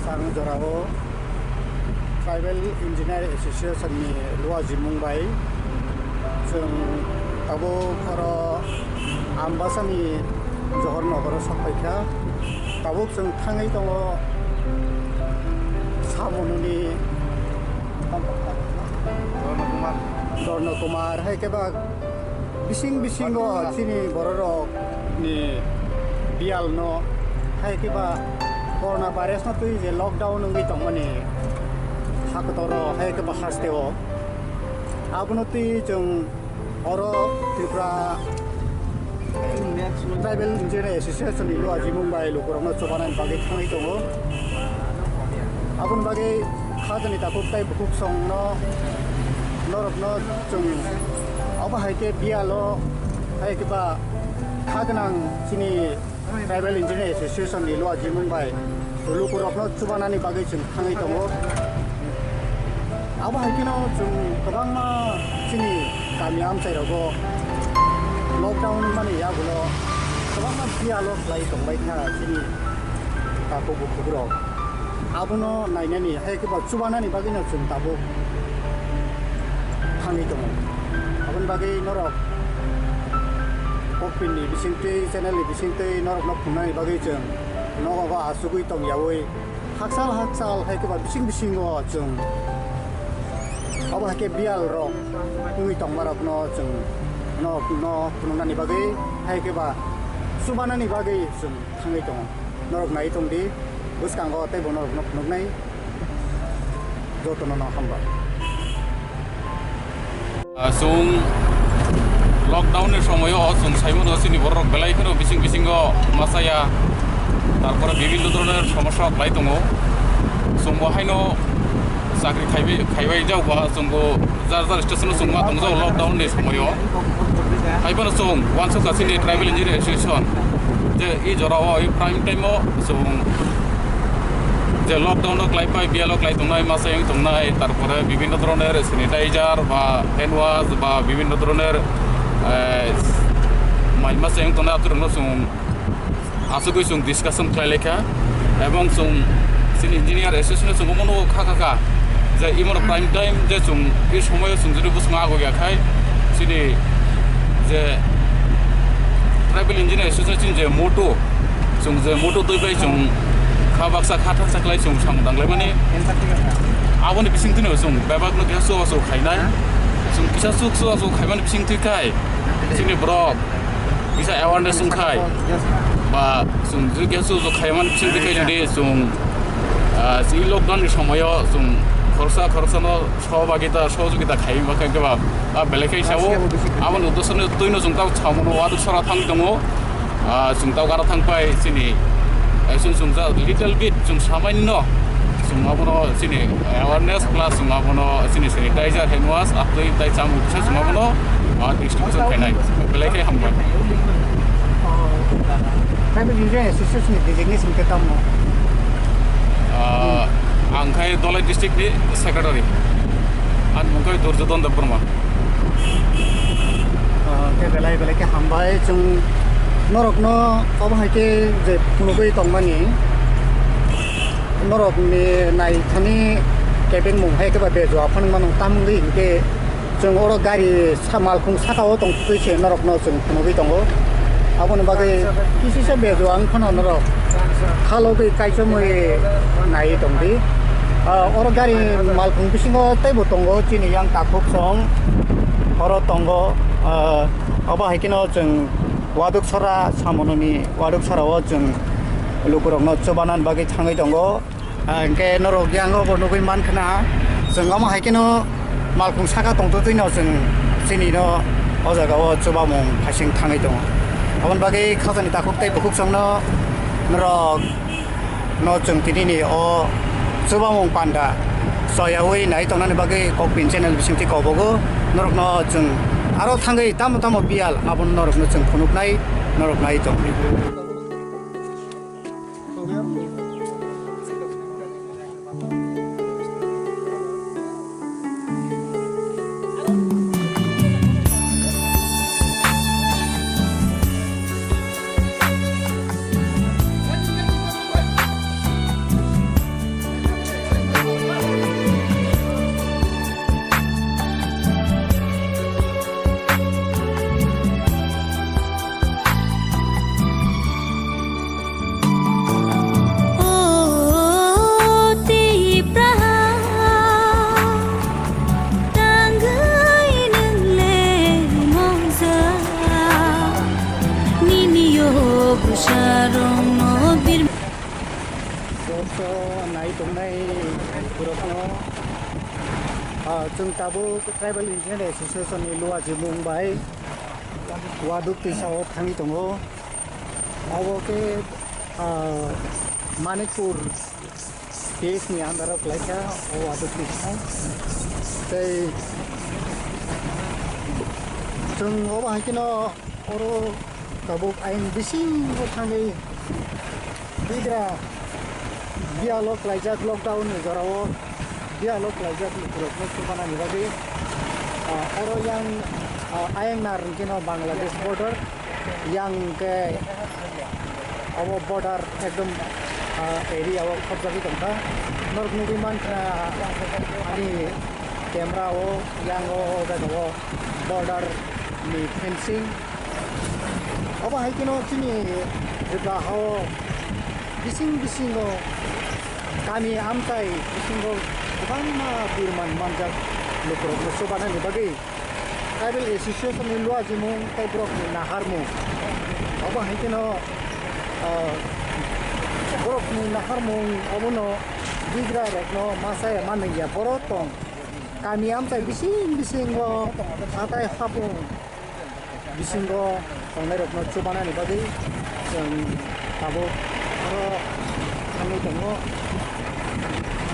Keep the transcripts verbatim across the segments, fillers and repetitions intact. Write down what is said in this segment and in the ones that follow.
Ang jorao Tribal Engineer Association ni luajimung bai chwng tabuk oro Ambasani Johor Nogoro sok phaikha. Tabuk chwng thangwi tongo Samununi Dorno Kumar, hai khe ba bising bisingo chini bororok ni biyal no, hai khe ba corona virus no twi je lockdown wngwi tongmani haktor o, hai khe ba haste o. Abono twi chwng oro Tripura Tribal Engineer Association ni luajimung bai lukurokno chubanani bagwi thangwi tongo. Aboni bagwi khajani takhuk tei bukhuk songno norokno chwng obo hai khe biyalo hai khe ba kha gwnang chini Tribal Engineer Association ni luajimung bai lukurokno chubanani bagwi chwng thangwi tongo. Abo hai kheno chwng kwbangma chini kami amchai rogo lockdown mani yagulo kwbangma biyalo khlai tongbai kha chini takhuk bukhuk rok. Abono nainani hai khe ba chubanani bagwino chwng tabuk thangwi tongo. Aboni bagwi norok Kokpin ni bisingtwi, channel ni bisingtwi norokno phungnani bagwi chwng nogo asugwi tongyawi haksal haksal hai khe ba bising bisingo chwng obo hai khe biyal rok wngwi tongma rokno chwng no, no phunuknani bagwi hai khe ba chubanani bagwi chwng thangwi tongo. Norok nai tong di, bwskango teibo norokno phunuknai. Jotono no hambai. Ah, chwng lockdown ni somoyo chwng saimano chini borok belai kheno bising bisingo masaya, tarpore bibhinno dhoroner somosya khlai tongo. Chwngbo haino chakri khaibai, khaibai jao ba chwngbo jar jar station o chwng ma tong jao lockdown ni somoyo. Haibano chwng uansukha chini Tribal Engineer Association je i jorao i prime time o chwng je lockdown o khlai pai, biyalo khlai tongnai, masa wng tongnai, tarpore bibhinno dhoroner sanitizer ba hand wash ba bibhinno dhoroner, eh, mai masa wng tongnai aturokno chwng asugwi chwng discussion khlai laikha, ebong chwng chini engineer association chwng omono kha kha kha je imono prime time je chwng e somoyo chwng jodi bwskango ago ya khai chini je Tribal Engineer Association je motto, chwng je motto twi bai chwng kha baksa kha thangsa khlai chwng samung danglaimani. Aboni bisingtwino chwng bebakno kisa chubachu khainai. Chwng kisa chuk chubachu khaimani bisingtwi khai chini borok kisa awareness wngkhai ba chwng je kisa chubachu khaimani bisingtwi khai jodi chwng, ah, chini lockdown ni somoyo chwng khoroksa khoroksano sohobagita, sohojogita khai wngkha khe ba, ba belai khe sao. Aboni uddesyo no twino chwng tamo samono uansuk sora thangwi tongo. Ah, chwng tamo aro thangpai chini, eh, chwng, chwng ja little bit chwng samaino chwng abono chini awareness plus chwng abono chini sanitizer, hand wash, atwi tai chamung kisa chwng abono, ah, distribution khainai. Belai khe hambai. Tribal Engineer Association ni designation khe tamo? Ah, ang khai Dholai district ni secretary. Ani mung khai Durjodhon Debbarma. Ah, khe belai belai khe hambai chwng norokno obo hai khe je phunugwi tongmani norokni naithani kebengmung hai khe ba bejua phano mano tamungwi hinkhe chwng oro gari sa-, malkhung saka o tong twi se norokno chwng phunugwi tongo. Aboni bagwi kisisa bejua wng phano norok khalogwi kaichomwi naiwi tongdi. Ah, oro gari malkhung bisingo teibo tongo chini yang takhuk song oro tongo. Ah, obo hai kheno chwng Waduk Sora samononi Waduk Sora o chwng lukurokno chubanani bagwi thangwi tongo. Ah, hwnkhe norok yang obo nugwi mankha na, chwng omo hai kheno malkhung saka tongtwtwino chwng chini no o jaga o chubamung phaising thangwi tongo. Aboni bagwi khajani takhuk tei bukhuk chwngno norok no chwng tini ni o chubamung panda choyawi nai tongnani bagwi Kokpin channel bisingtwi kobogo norokno chwng aro thangwi tamo tamo biyal abono norokno chwng phunuknai, norok nai tongdi. Joto nai tongnai borokno, ah, chwng tabuk Tribal Engineer Association ni luajimung bai Waduk twisao thangwi tongo. Abo khe, ah, Manikpur P S ni under o klaikha o Waduk twisa. Tei chwng obo hai kheno oro tabuk ayang bisingo thangwi bigra biyalo klaijak lockdown ni jorao biyalo klaijak lukurokno chubanani bagwi, ah, oro yang, ah, ayang nar hwnkhe no Bangladesh border, yang khe obo border ekdom, ah, area o khopjagwi tongkha. Norok nugwi mankha ani camera o yang o, o jaga o border ni fencing. Obo hai kheno chini Tripura hao bising bisingo kami amchai bisingo kwbangma birman manjak lukurokno chubanani bagwi Tribal Association ni luajimung tei borokni naharmung. Obo hai kheno, ah, borokni naharmung obono bigra rokno masa ya manwi ya borok tong. Kami amchai bising bisingo hatai hapung bisingo tongnairokno chubanani bagwi chwng tabuk oro thangwi tongo.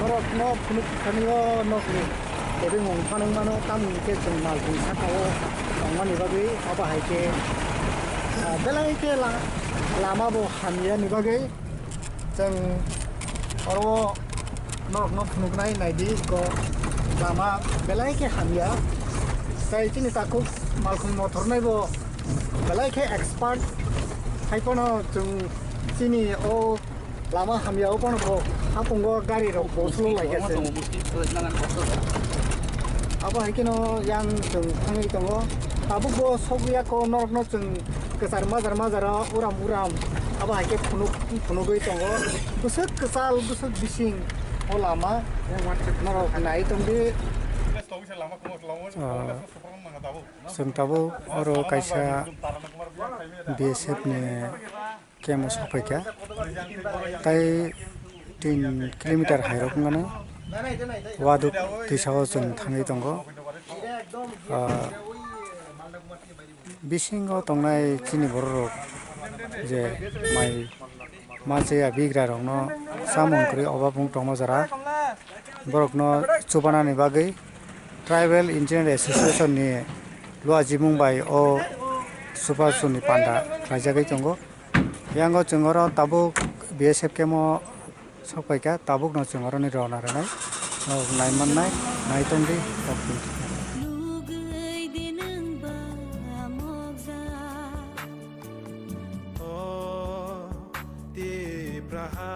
Norokno phunuk thani o nokni tebengmung phanang mano, tamni hwnkhe chwng malpung sakao tongmani bagwi abo hai khe, ah, belai khe la-, lama bo hamyani bagwi. Chwng oro norokno phunuknai naidi ko lama belai khe hamya. Tei chini takhuk malkhung mothornai bo belai khe expert. Hai phano chwng chini o lama hamya o phano bo hapungo gari rok bo slow lai khe se. Abo hai kheno yang chwng thangwi tongo. Tabuk bo sogwi ya ko norokno chwng kwchar majar majar o uram uram abo hai khe phunuk phunugwi tongo. Bwswk kwchal bwswk bising o lama norok nai tongdi. Ah, chwng tabuk oro kaisa B S F ni camp o sokphaikha, tai tin kilometer hairok wngmano, Waduk twisao chwng thangwi tongo. Ah, bisingo tongnai chini bororok je mai ma chaya bigrarokno chamung kwrwi obab wng tongma jora, borokno chubanani bagwi Tribal Engineer Association ni luajimung bai o chubachu ni panda khlaijagwi tongo. Yango chwng oro tabuk B S F camp o sokphaikha, tabukno chwng oroni rwna rwnai, norok nai mannai, nai tongdi, tabuk. Nugwi di nwng ba mokja. O Tipraha,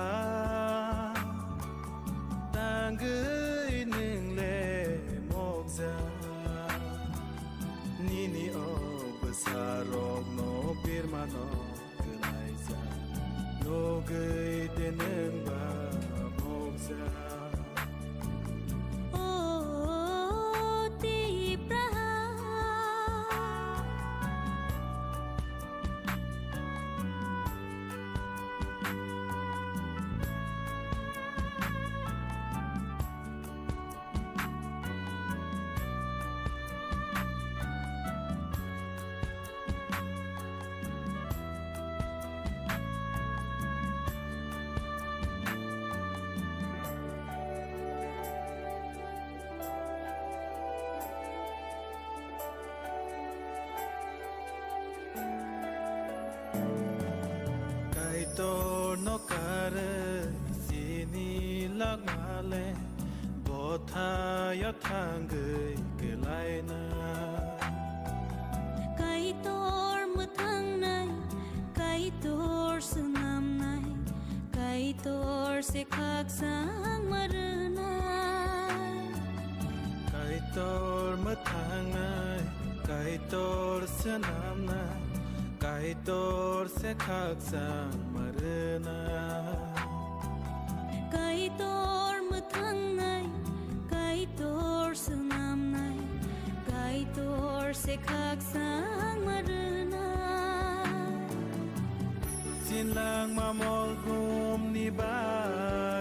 tangwi nwng le mokja. Nini o bwsarokno birmano kwlaijak, nugwi de nwng ba mokjak. O Tipraha. Kaitor no karwi sini langmale, bothayo thangwi kwlaina. Kaitor mwthangnai, Kaitor swnamnai, Kaitor se khakchangma rwnai. Kaitor mwthangnai, Kaitor swnamnai, Kaitor se khakchangma rwnai. Kaitor mwthangnai, Kaitor swnamnai, Kaitor se khakchangma rwnai. Sinlangma molkhumni ba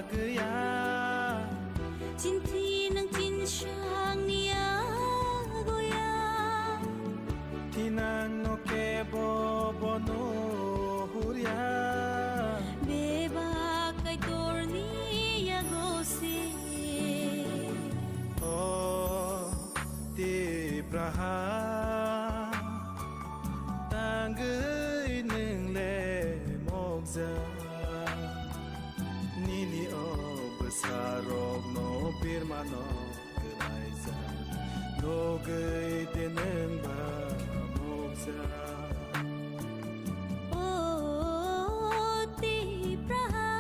Sarokno birmano kwlaijak, nugwi de nwng ba mokjak. O Tipraha.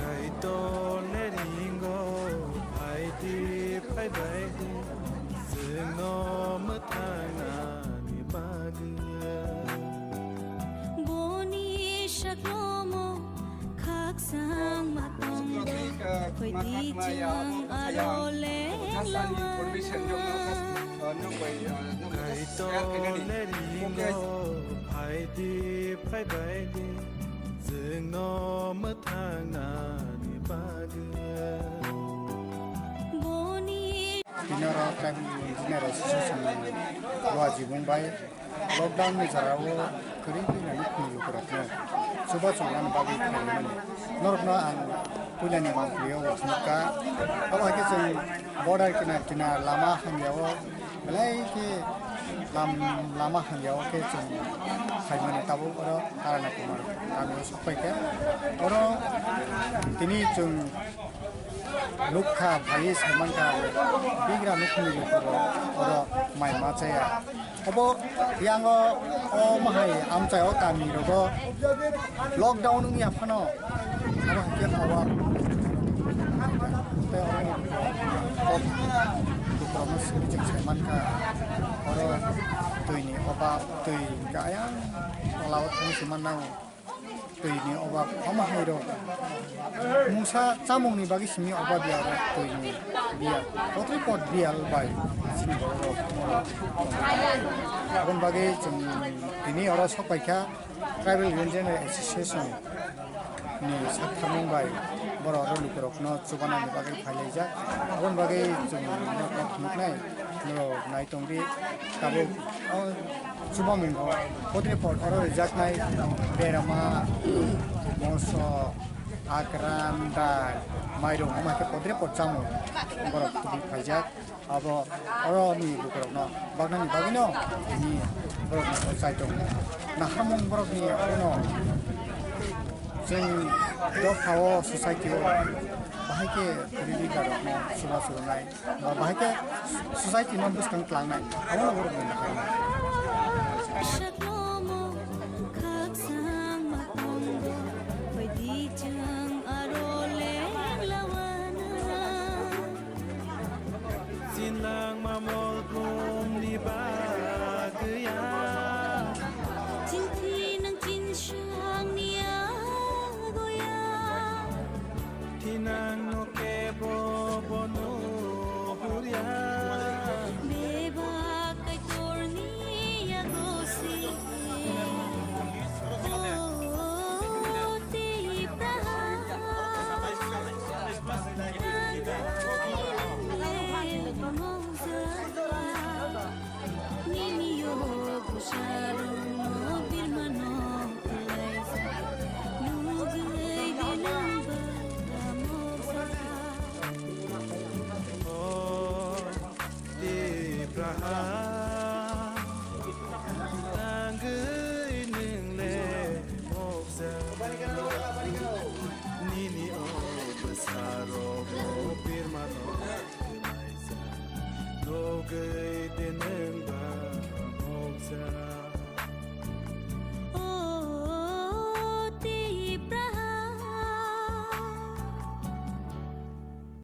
Kaitor ne ringo, phaidi, phaibai di, chwngno mwthangnani bagwi. Boni saklomo khakchangma tongo, phaidi chwng aro lenglawa. Kaitor ne ringo, phaidi, phaibai di, chwngno mwthangnani bagwi. Boni Tini oro Tribal Engineer Association ni Buajibung bai lockdown ni jora o kwrwi phai nani khumui lukurokno chubachu nani bagwi khlaimani norokno ang puilani mangpili o uansukha. Abo hai khe chwng border kinar kinar lama hamya o belai khe lam-, lama hamya o khe chwng phaimani tabuk oro Tarana Kumar kami o sokpai kha. Oro tini chwng nukha, phaiwi saimankha, bigra nukhungni lukurok oro mai ma chaya. Obo yango o mahai amchai o kami rogo lockdown wngya phano abo hai khe obo tei oro kok lukurokno simi chwng saimankha, oro twini obab, twi hwnkhe ayang tola o thangwi se mannai. Twi ni obab omo hai rok. Mungsa chamung ni bagwi simi obab ya oro twi ni bial. Kotri pot bial bai sini borok rok. Aboni bagwi chwng tini oro sok pai kha Tribal Engineer Association ni sak tharmung bai borok oro lukurok no chubana ni bagwi phai lai jak. Aboni bagwi chwng nok nok nuknai norok nai tongdi tabuk. O Chubamung bo potre pot oro rijaknai berama, moso, akran, dal, mairung, omo hai khe potre pot chamung borok tubui phaijak. Abo oro ni lukurokno baknani bagwino tini borokno chai tongo. Naharmung borokni abono chwng dophao, society o bahai khe kwrwi rwkha rokno chuba chubanai. Ba bahai khe society no bwskang tlangnai, abono borok ni naharmung. Saklomo khakchangma tongo, phaidi chwng aro lenglawana. Chinlangma molkhumni bagwi ya. Chingthi nang chinsangni agoya. Thinangno kebo bono hurya. Bebak Kaitorni yago si. O Tipraha. Nini yo kusarung no birmano. Tipraha, tangwi nwng le mokjak. Nini o bwsarok no birmano. Nugwi de nwng ba mokjak.